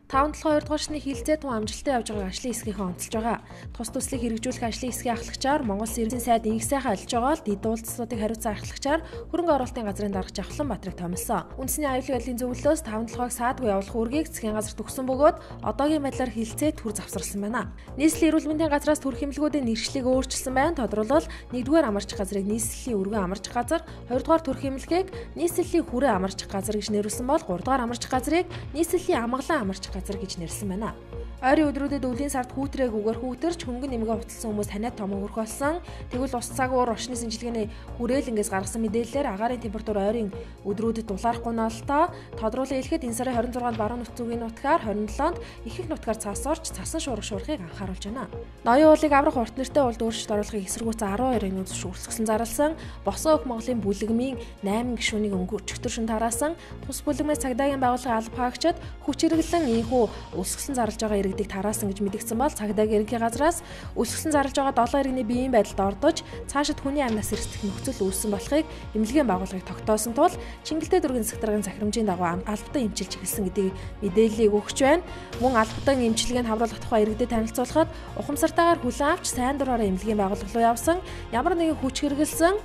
5 7 2 дугаар шатны хилцээ тун амжилттай явж байгааг ажлын хэсгийнхээ онцолж байгаа. Тус төслийг хэрэгжүүлэх ажлын хэсгийн ахлагчаар Монгол Улсын сайд инх сайхан ажиллаж байгаа л дэд уулзлуудыг хариуцсан ахлагчаар хөрөнгө оруулалтын газрын дарга Жавхлан Баатрыг томилсон. Үндэсний аюулгүй байдлын зөвлөлөөс 5 7-ыг саадгүй явуулах үүргийг засгийн газарт өгсөн бөгөөд одоогийн байдлаар хилцээ төр завсарласан байна. Нийслэлийн эрүүл мэндийн газраас төрөх эмнэлгүүдийн нэршлиг өөрчилсөн байна. Тодорхойлбол 1-р амарч газрыг нийслэлийн өргөн амарч газар, 2-р төрөх эмнэлгийг нийслэлийн хүрээ амарч газар гэж нэрлсэн бол 3-р амарч газрыг нийслэлийн амгалан амарч газар гэж нэрлсэн байна. Ойрын өдрүүдэд өвлийн сард хүүтрээгүйгээр хүүтэрч хөнгөн нэмгээ хувцалсан хүмүүс таниад томон хүрэх болсон. Тэгвэл ус цаг уур орчны сэнчилгээний хүрээлэнгээс гаргасан мэдээллээр агаарын температур ойрын өдрүүдэд дулаарахгүй ноолтой. Тодруулан хэлэхэд энэ сарын 26-нд баруун нутг зүгийн нутгаар 27-нд их их нутгаар цас орж цасан шуурга шуурхыг анхааруулж байна. Ноён уулыг аврах урт нэртэй улд өөрчлөлт оруулахыг эсэргүүцэн 12 аймгийн зүш өрсгсөн зарласан. Босон өх Монголын бүлэгмийн 8 гишүүнийг өчигдөр шөнө тараасан. Тус бүлэгмээс цагдаагийн байгууллагын алба хаагчид хүч хэрэглэн ийхүү өсгсөн зарлж байгаа иргэдийг тараасан гэж мэдгдсэн бол цагдаагийн ерөнхий газраас өсгсөн зарлж байгаа 7 иргэний биеийн байдалд ордож цаашид хүний амнаас эрсдэх нөхцөл үүссэн болохыг эмнэлгийн байгууллагыг тогтоосон тул Чингэлтэй дүүргийн засаг даргын захирамжийн дагуу албатай эмчилж эхэлсэн гэдгийг мэдээллийг өгч байна. Мөн албатай эмчилгээнд хамруулах тухай иргэдэд танилцуулахад ухамсартайгаар хүлээн авч сайн дураараа эмнэлгийн байгууллага руу явсан ямар нэгэн хүч хэрэглэсэн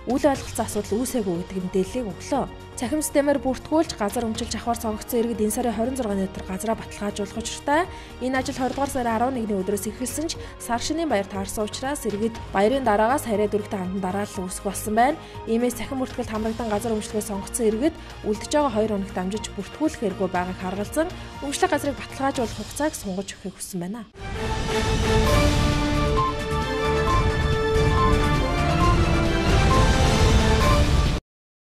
үл ойлголцсон асуудал үүсээгүй гэдэг мэдээллийг өглөө. Цахим системээр бүртгүүлж газар өмчилж авахар сонгогдсон иргэд энэ сарын 26-ны өдөр газраа баталгаажуулах учиртай. Энэ ажил 20 дугаар сарын 11-ний өдрөөс эхэлсэн ч сар шинийн баяр таарсан учраас иргэд баярын дараагаас харьяа дүүрэгтэй хандан дараалал үүсэх болсон байна. Иймээс цахим бүртгэлд хамрагдан газар өмчлөгөө сонгогдсон иргэд үлдэж байгаа 2 хоногт дамжиж бүртгүүлэх эргүй байгааг харгалзан өмчлөх газрыг баталгаажуулах хугацааг сунгаж өгөхийг хүссэн байна.